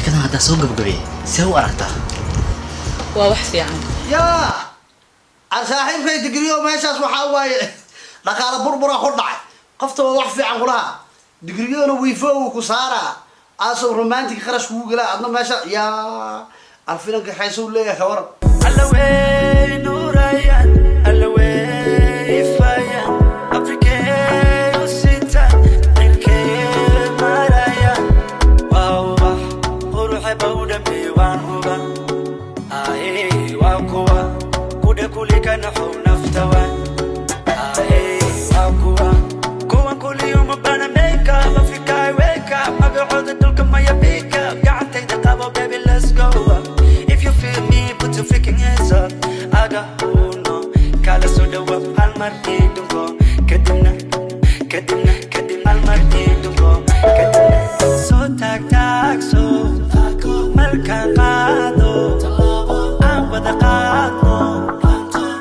Sheekadan haddaa soo gabagabay, see u aragtaa? Waa wax fiican. Yaa saaxiibkay Digriyo, meeshaas waxaa waaye dhaqaale burbura ku dhacay. Qofta waa wax fiican kulaha, Digriyona wiifo uu ku saaraa, aasoo romantic kharash kugu gelaa, adna meesha yaa alfilanka xeesuu leeyahay, ka waran? Allawey nuurayan, allawey ifayan, Afrikee u sita, cirkee maraya, waa ubax quruxe bawdhame, waan huba ahe, waa kuwa kudha kulikanaxow naftawa ahe, waa kuwa kuwan kuliyuma bana makeup, Africa wake up, magacooda dhulka maya pick up, gacantayda qabo, baby, let's go up. If you feel me, put your freaking hands up. Aga uno kala soo dhawa, hal mar ii dhunko, kadibna kadibna kadib, hal mar ii dhunko, kadibna soo taag taagso, markaan qaado aan wada qaadno,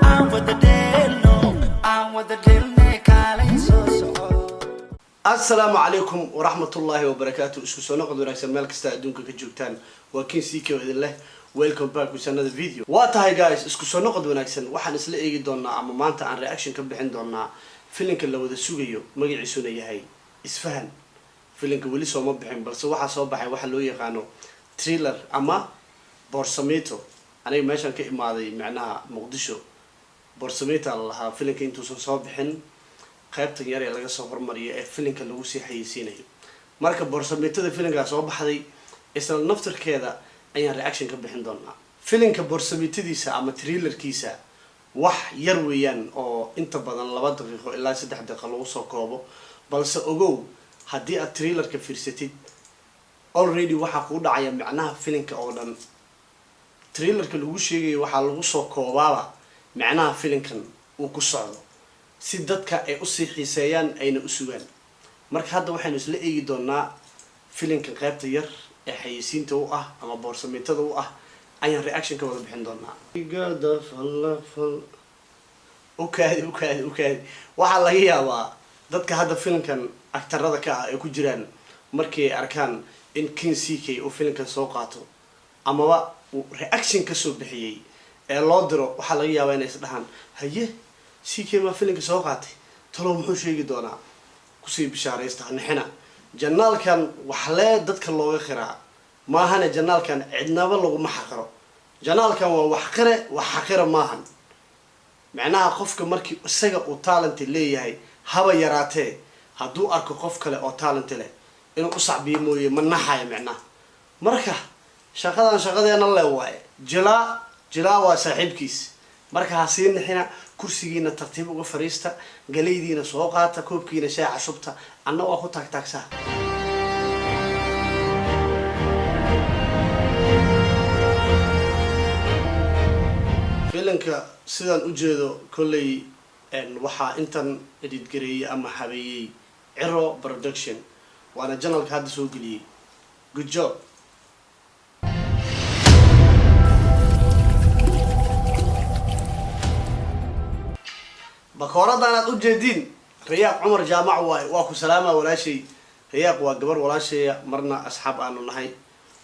aan wada dheelno, aan wada dheelne, kaalay soo soco. Asalaamu calaykum waraxmatullaahi wabarakaatu. Isku soo noqod wanaagsan meel kasta adduunka ka joogtaan. Waa Kin CK oo idin leh welcome back with another video. Waa tahay guys, isku soo noqod wanaagsan. Waxaan isla eegi doonaa ama maanta aan reaction ka bixin doonaa filimka la wada sugayo, magaciisuna yahay Isfahan. Filimka weli sooma bixin, balse waxaa soo baxay waxa loo yaqaano trailer ama borsamito. Aniga meeshaan ka imaaday, macnaha Muqdisho, borsamito la lahaa filimka intuusan soo bixin, qaybtan yar ee laga soo hormariyo ee filimka lagu sii xayeysiinayo. Marka borsamitada filimkaa soo baxday isla naftirkeeda ayaan reaction ka bixin doonaa. Filimka borsamitadiisa ama trailerkiisa wax yar weeyaan oo inta badan 2 daqiiqo ilaa 3 daqiiqo lagu soo koobo, balse ogow, haddii aad trailerka fiirsatid, already waxaa kuu dhacaya macnaha filimka oo dhan. Trailerka lagu sheegayo waxaa lagu soo koobaaba macnaha filimkan uu ku socdo, si dadka ay usii xiiseeyaan ayna u sugaan. Marka hadda waxaynu isla eegi doonaa filimka qaybta yar ee xayeysiinta u ah ama boorsamitada u ah ayaan reaction ka wada bixin doonaa. Ukaadi, ukaadi, ukaadi. Waxaa laga yaabaa dadka hadda filimkan actorada ka ah ay ku jiraan, markii ay arkaan in King CK uu filimkan soo qaato amaba uu reaction kasoo bixiyey ee loo diro, waxaa laga yaabaa inay isdhahaan, "Haye, CK maa filimka soo qaatay? Talow muxuu sheegi doonaa?" Kusii bishaaraysta, nixina. Channelkan waxlee dadka looga qiraa maahane, channelkan cidnaba laguma xaqiro. Channelkan waa wax qire, wax xaqira maahan. Macnaha qofka markii isaga uu talent leeyahay, haba yaraatee, hadduu arko qof kale oo talent leh, inuu u sacbiyo mooye ma naxayo macnaha. Marka shaqadan shaqadeena le waaye, jilaa jilaa waa saaxiibkiis. Marka ha sii nixina, kursigiina tartiib uga fariista, galaydiina soo qaata, koobkiina shaaca shubta, anna waa ku taagtaagsaa. Filanka sidaan ujeedo kolley waxaa intan edit gareeyey ama habeeyey Ciro Production, waana channelka hadda soo geliyey. Good job. Bakooradan aad ujeediin Riyaaq Cumar Jaamac waaye. Waa ku salaama walaashay Riyaaq, waa gabar walaashaya, marna asxaab aanu nahay.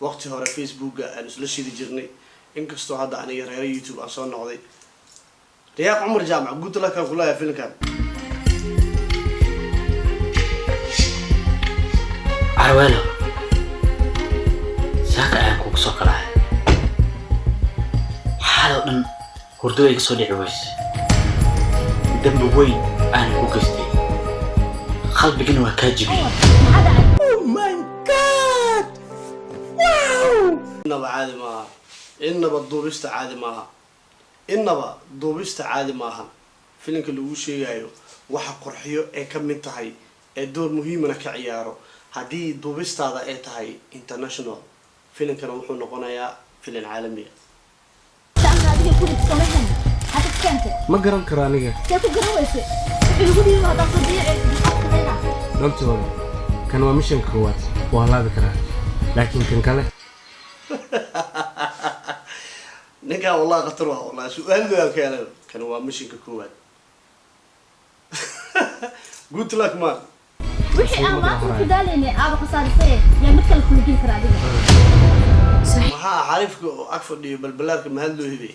Waqti hore Facebooka aan isla shidi jirnay, inkastoo hadda aniga reero YouTube aan soo noqday. Riyaaq Cumar Jaamac, good luck aan kulayaa filimkan. Carweelo, saaka ayaan kugu soo kalahay. Xaaloo dhan hurdada iga soo dhici weyse. Dembi weyn aan ku geystay, qalbigana waa kaa jibiyey. Innaba caadi maaha, innaba duubista caadi maaha, innaba duubista caadi maaha. Filimka lagu sheegayo waxa qurxiyo ee ka mid tahay ee door muhiimana ka ciyaaro haddii duubistaada ay tahay international, filimkana wuxuu noqonayaa filim caalamiya. Adiga ku samayn hadda keentay. Ma garan karo aniga. See ku garan weyse? Wuxuu igu dhiibo haddaan soo diyaci, maxaad samaynaa? Don't worry, kan waa missionka koowaad, waa halaabi karaa, laakiin kan kale Ninkan wallahi khatar waa, wallahi su-aal baan ka helay. Kan waa missionka koowaad. Good luck, man. Wixii aan maanta ku daalaynay aaba khasaarisay, yaa mid kale kula geli kara adiga? Maxaa xariifka oo ag fadhiyo balbalaarka mahad loo hibay?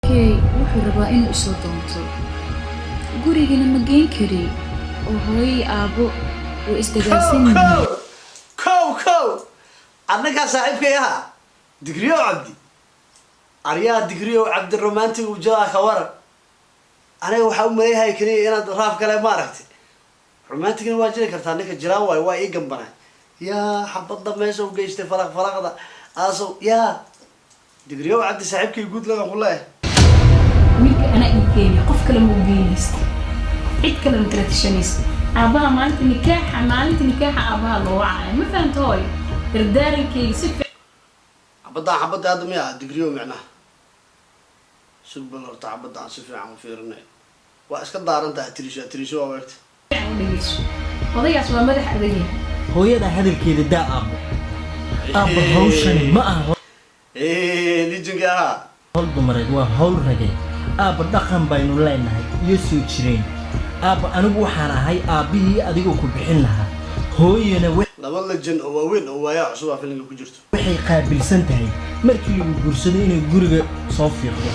Kay wuxuu rabaa inuu isoo doonto, gurigana ma geyn kari oo hooyay aabbo way isdagaalsan yihiin. Kow kow kow, annagaa saaxiibkay ahaa Digriyow Cabdi. Aryaa Digriyow Cabdi, romantic ujadaa ka waran. Aniga waxaa u maleeyahay keliya inaad raaf kale maaragtay, romanticna waa jiri kartaa. Ninka jiraan waayo, waa ii gambanay. Yaa xabadda meesha u geystay falaq falaqda aasow. Yaa Digriyow Cabdi, saaxiibkay guud lagan ku leeyahay. Wiilka anaa ii keenay, qof kale ma u geynaysta, cid kale ma kala tashanaysa. Aabbaha maalinta nikaaxa, maalinta nikaaxa aabbaha loo wacaya, ma fahamta hooyo? Dardaarankeyga si fiican. Xabaddan xabadda hadda miya Digriyow? Micnaha sugbal horta xabadda aan si fiican u fiirinay. Waa iska daaran tahay Tirisho, Tirisho waa weegta. U dhegeyso, odaygaas waa madax adag yahay. Hooyada hadalkeeda daa aabbo. Aabbo, hawshani ma aha Lijinka ahaa. hawl dumareed, waa hawl rageed. Aabba, dhaqan baynu leenahay iyo soo jireen. Aabba, anigu waxaan ahay aabbihii adigoo ku bixin lahaa. Hooyana Laba lejan oo waaweyn oo waayaa cusub aa filimka ku jirto. waxay qaabilsan tahay markii lagu guursado inay guriga soo fiiqdo.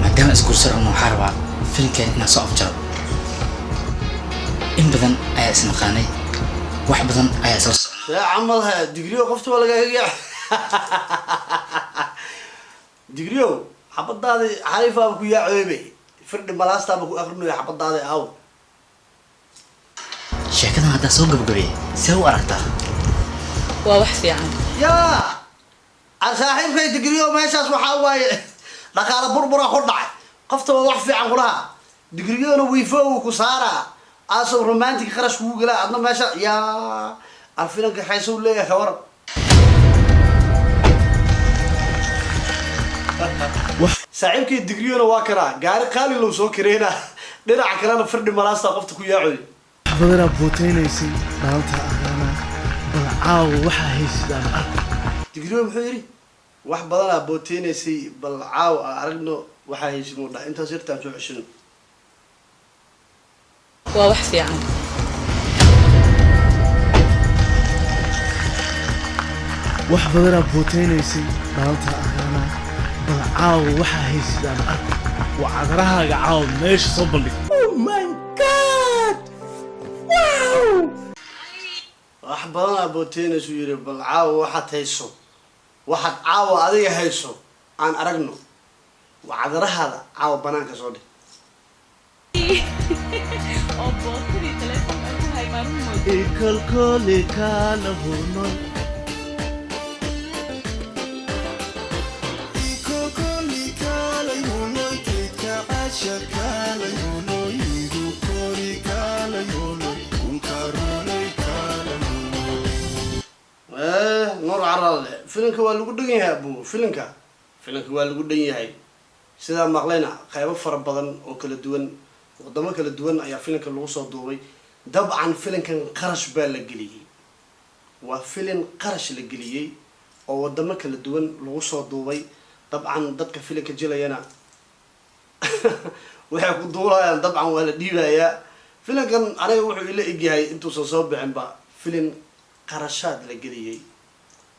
Maadaama isguursan rabno, waxaa rabaa filimkeen inaan soo afjaro. In badan ayaa isnaqaanay, wax badan ayaa isla socnay. See camal he Digriyo, qofta waa lagaaga yaa Digriyo. Xabadaadi xariifaaba ku yaacoobay, firdhi malaastaaba ku akrinayo xabadaadi aaw. Sheekadan haddaa soo gabagabeeyey, see u aragtaa? Waa wax fiican. Yaa a saaxiibkay Digriyo, meeshaas waxaa waaye dhaqaale burbura ku dhacay. Qofta waa wax fiican kulaha. Digriyona wiifo uu ku saaraa aasoo romantic kharash kugu galaa, adna meesha yaa arfilanka xeesuu leeyahay, ka waran? Saaxiibkii Digriyona waa karaa gaari qaali low soo kareynaa, dhinaca kalena firdhi malaasta qofta ku yaacoy. Wax badanaa bootaynaysay maalinta aqaanaa, bal caawa waxaa haysid aan arko. Digriyo muxuu yidhi? Wax badanaa booteynaysay, bal caawa aan aragno waxaa haysid muu dhaha. Intaas yartaan soo ceshino. Waa wax fiican. Wax badanaa bootaynaysay maalinta aqaanaa, bal caawa waxaa haysid aan arko. Waa cadarahaaga caawa meesha soo bandhig. Wax badanaa booteynaysuu yidhi, bal caawa waxaad hayso, waxaad caawa adiga hayso aan aragno. Waa cadarahaada caawa banaanka soo dhig. Oo bootadii telefoonka ku hay maalin moodo. Ikolkoli kaala hurnoy. Nuur Caraale, filimka waa lagu dhan yahay abu. Filimka waa lagu dhan yahay. Sidaa maqlayna, qaybo fara badan oo kala duwan, wadamo kala duwan ayaa filimka lagu soo duubay. Dabcan filimkan qarash baa la geliyey. Waa filin qarash la geliyey oo wadamo kala duwan lagu soo duubay. Dabcan dadka filimka jilayana waxay ku duulayaan, dabcan waa la dhiibayaa. Filimkan aniga wuxuu ila egyahay intuusan soo bixinba filin qarashaad la geliyey.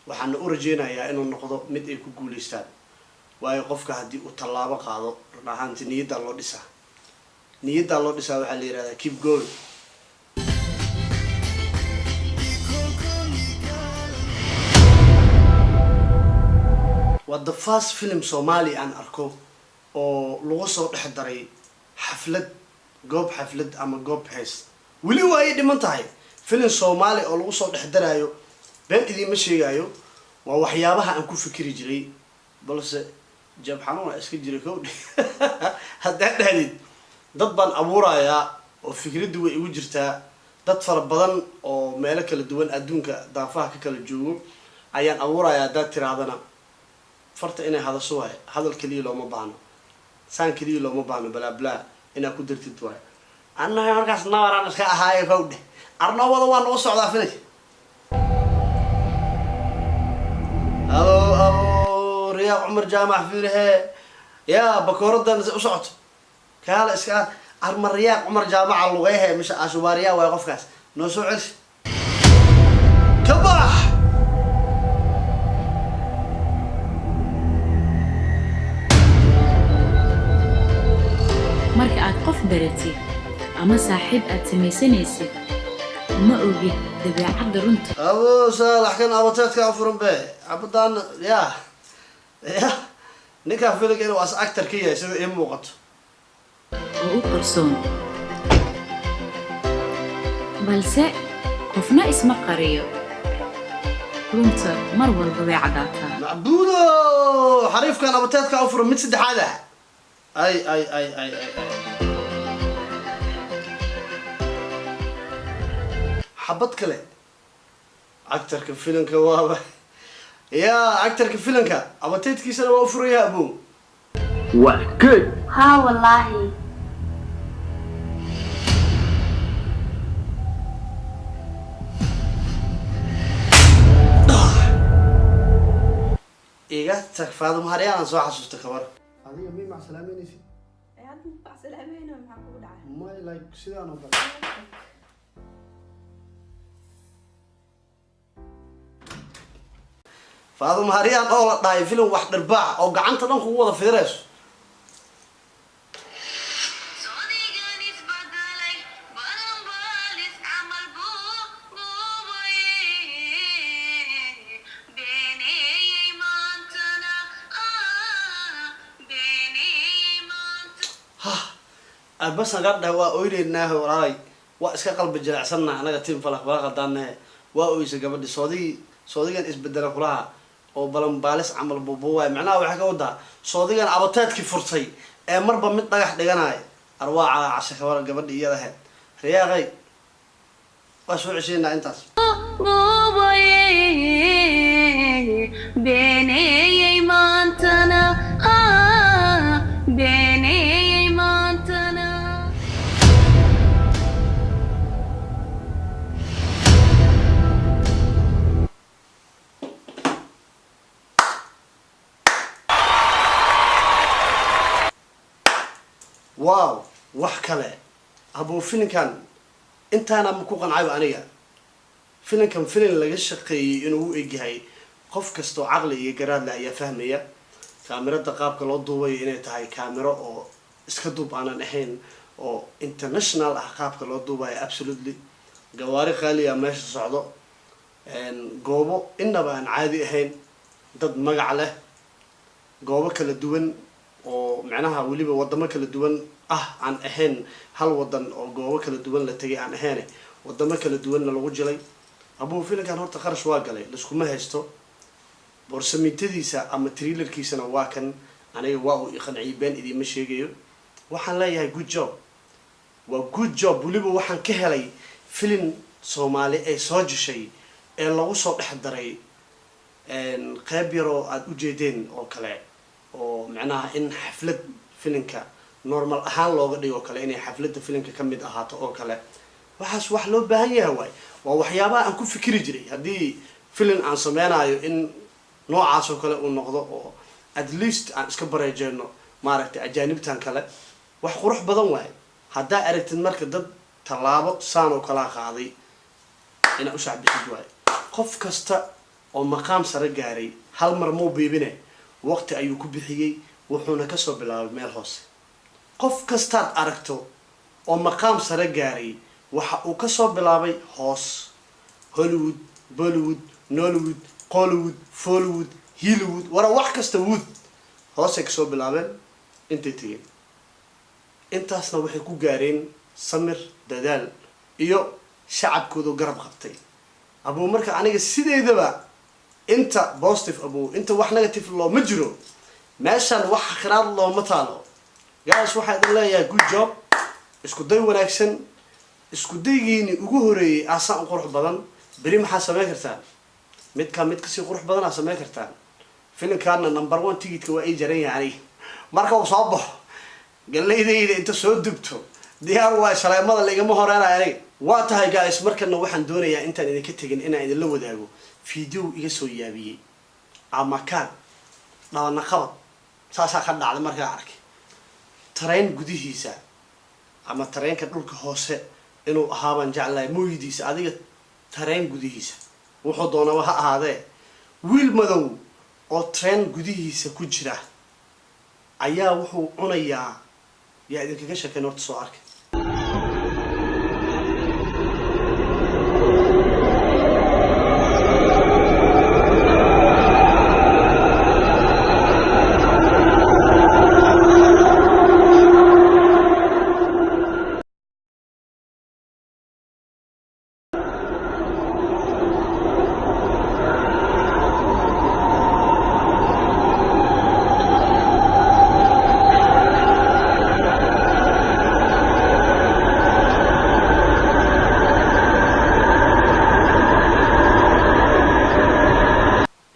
Waxaana u rajeynayaa inuu noqdo mid ay ku guuleystaan, waayo qofka haddii uu tallaabo qaado, run ahaanti niyaddaa loo dhisaa, niyaddaa loo dhisaa. Waxaa la yihahdaa keep going. Waa the first film Somali aan arko oo lagu soo dhex daray xaflad, goob xaflad ama goob hees. Weli waa ay dhiman tahay film Soomaali oo lagu soo dhex daraayo. Been idiinma sheegaayo, waa waxyaabaha aan ku fikiri jiray, balse jab xanuuna iska jira kowdhi. Haddaad dhahdid dad baan abuurayaa oo fikraddu way igu jirtaa, dad fara badan oo meelo kala duwan adduunka daafaha ka kala joogo ayaan abuurayaa. Haddaad tirahdana farta inay hadasho waaye, hadal keliya looma baahno, saan keliya looma baahno, balaa balaa inaad ku dartid waaye. Annaga markaas nawaraan iska ahaaye kowdhe, arnoowada waa nagu socdaa filinka. Abo abo, Riyaaq Cumar Jaamac fiirhe, yaa bakooradan u socoto kaala iska arma. Riyaaq Cumar Jaamaca lugeehe misha ashubaariyaa waaye qofkaas. Noo soo celi. Ka bax. Marka aad qof baratid ama saaxiib aad samaysanaysid, ma ogid dabeecadda runta. Abu Saalax, kan abateedka afuran be cabadaan ya ya ninkaa filinka inuu as actor ka yahay sida ii muuqato oo u qarsoon, balse qofna isma qariyo, runta mar walba way caddaataa. Macbuudo, xariifkan abateedka afuran mid saddexaad ah. Ay ay ay ay ay ay, xabad kale. Actorka filinka waaba ya actorka filinka, abateedkiisana waa u furan yahay abu. Waa good. Haa, wallaahi. Iga tag, Faaduma Haryaanan soo xasuusta kabar. Adiga mi mac salaameynaysid? May, like sidaan oo kale. Faaduma Haryaan oo la dhahay filim wax dhirbaax oo gacanta dhan kugu wada fidirayso. Albasan ka dhahay, waa oyneynaahe walaalay, waa iska qalbi jilecsannaha anaga tiim Falaq Falaq hadaanahe. Waa oysa gabadhi. Soodigii, soodigan isbedela kulaha oo balanbaalis camal buubuuwaay. Macnaha waxay ka wadaa soodigan abateedkii furtay ee marba mid dhagax dhiganaayo. Arwaaca casha kabar gabadhi iyada ahayd riyaaqay. Waa soo cesheynaa intaas. Beeneeyey maantana, beeneeyey maantana. Wow, wax kale abuu. Filinkan intaana ma ku qancayba aniga. Filinkan filin laga shaqeeyey inuu u egyahay, qof kastoo caqli iyo garaad leh ayaa fahmaya. Kaamirada qaabka loo duubayo inay tahay kaamiro oo iska duub aanan ahayn oo international ah qaabka loo duubayo, absolutely. Gawaari qaaliya meesha socdo, goobo inaba aan caadi ahayn, dad magac leh, goobo kala duwan oo macnaha weliba wadamo kala duwan ah, aan ahayn hal wadan oo goobo kala duwan la tegay aan ahayn, wadamo kala duwanna lagu jilay. Abuu, filinkan horta qarash waa galay, laiskuma haysto. Boorsamintadiisa ama trailerkiisana waa kan. Aniga waa uu iqanciyay, been idiima sheegayo. Waxaan leeyahay good job, waa good job. Weliba waxaan ka helay filin Soomaali ay soo jeshay ee lagu soo dhex daray qeyb yaroo aada u jeedeen oo kale, oo macnaha in xaflad filinka normal ahaan looga dhigo kale, inay xafladda filinka ka mid ahaato oo kale. Waxaas wax loo baahan yahay waay. Waa waxyaabaha aan ku fikiri jiray haddii filin aan sameynayo, in noocaas oo kale uu noqdo oo at least aan iska bareejeyno maaragtay ajaanibtan kale. Wax qurux badan waay haddaa aragtid. Marka dad tallaabo saan oo kalaa qaaday inaa u shacbisid waay. Qof kasta oo maqaam sare gaaray hal mar muu biibine, waqti ayuu ku bixiyey, wuxuuna kasoo bilaabay meel hoose. Qof kastaad aragto oo maqaam sare gaaray waxa uu kasoo bilaabay hoos. Hollywood, Bollywood, Nollywood, Qollywood, Follywood, Hollywood, wara wax kasta wood, hoosay kasoo bilaabeen intay tegeen. Intaasna waxay ku gaareen samir, dadaal iyo shacabkoodu garab qabtay. Abuu, marka aniga sideedaba inta positive, abuu, inta wax negative looma jiro meeshan, wax khiraad looma taalo. Guys, waxaa idin leeyahay good job, isku day wanaagsan. Isku daygiini ugu horeeyey aasaan u qurux badan. Beri maxaa samayn kartaan? Midkaa mid kasii qurux badan aa samayn kartaan. Filimkaana number one ticketka waa ii jaran yahay aniga. Marka uu soo baxo, galeydayda inta soo dubto diyaar waay, shaleemada laigama horeenayo aniga. Waa tahay guys, markana waxaan doonayaa intaan idinka tegin inaan idinla wadaago video iga soo yaabiyey ama kaan dhabana qabad saasaa ka dhacday markaa arkay tareen gudihiisa ama tareenka dhulka hoose. Inuu ahaabaan jeclahay mooyidiisa adiga tareen gudihiisa, wuxuu doonaba ha ahaadee, wiil madow oo train gudihiisa ku jira ayaa wuxuu cunayaa. Yaa idinkaga sheekayn? Horta soo arkay.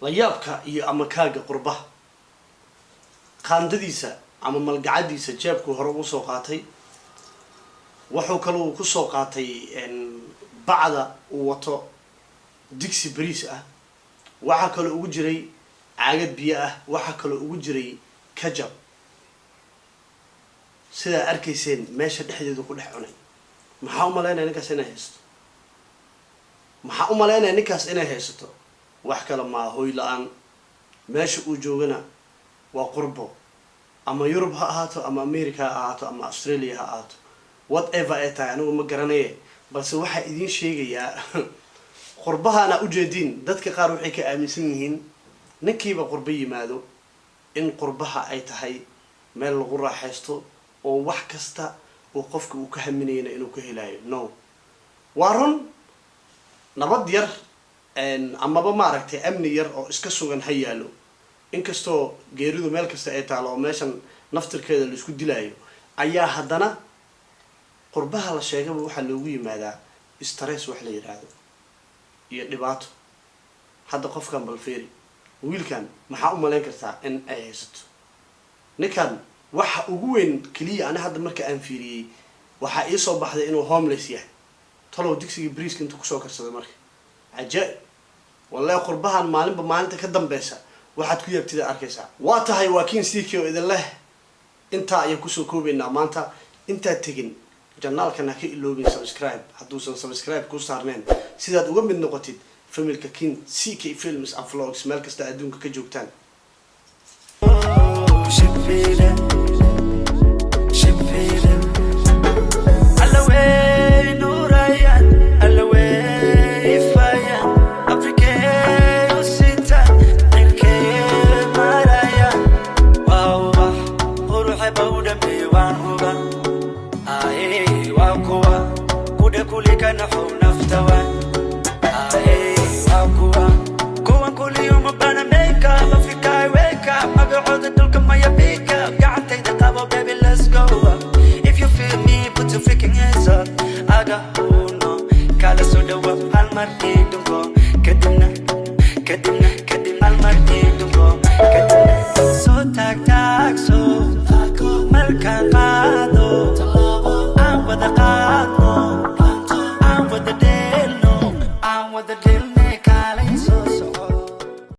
Layaabka iyo ama kaaga qurbaha, qaandadiisa ama malgacadiisa jeebkuu hore ugu soo qaatay, wuxuu kaluu kusoo qaatay bacda uu wato digsi bariis ah, waxaa kaloo ugu jiray caagad biyo ah, waxaa kaloo ugu jiray kajab. Sidaa arkayseen, meesha dhexdeedu ku dhex cunay. Maxaa u malaynaya ninkaas inay haysato? Maxaa u malaynaya ninkaas inay haysato? Wax kale maa, hoy la-aan. Meesha uu joogana waa qurbo, ama Yurub ha ahaato, ama America ha ahaato, ama Australia ha ahaato, whatever ay tahay anigu ma garanaye. Balse waxaa idiin sheegayaa, qurbahaana ujeediin, dadka qaar waxay ka aaminsan yihiin ninkiiba qurbo yimaado in qurbaha ay tahay meel lagu raaxaysto oo wax kasta oo qofka uu ka haminayana inuu ka helayo. No, waa run, nabad yar amaba maaragtay amni yar oo iska sugan ha yaalo, inkastoo geeridu meel kasta ay taalo oo meeshan naftirkeeda laisku dilaayo, ayaa haddana qurbaha la sheegaba waxaa loogu yimaadaa stress wax la yidhaahdo iyo dhibaato. Hadda qofkan balferi, wiilkan, maxaa u malayn kartaa in ay haysato ninkan? Waxa ugu weyn keliya ani hadda marka aan fiiriyey waxaa iisoo baxday inuu homeless yahay. Talow digsigii briiska intuu kusoo karsaday marka? Cajaa'ib wallahi, qurbahan maalinba maalinta ka dambeysa waxaad ku yaabtida arkaysaa. Waa tahay, waa Kin CK oo idin leh, intaa ayaan kusoo koobaynaa maanta. Intaad tegin, channelkan ha ka iloobin subscribe hadduusan subscribe ku saarneen, sidaad uga mid noqotid familka Kin CK Films and Vlogs meel kasta adduunka ka joogtaan. She feeling, she feeling. Alla way nuurayaan, alla way ifayaan, Afrikee u sitaan, cirkee marayaan. Waa ubax quruxe ba u dhameeye, waan huba. Aye, waa kuwa kudha kulika naxow naftawa. Aye, waa kuwa kuwan kuliyuma bana makeup, Africa wake up, magacooda dhulka maya pick up. Gacantayda qabo, baby, let's go up. If you feel me, put your freaking hands up. Aga uno kala soo dhawa, hal mar ii dhunko, kadibna, kadibna, kadib hal mar ii dhunko, kadibna soo taag taagso markaan.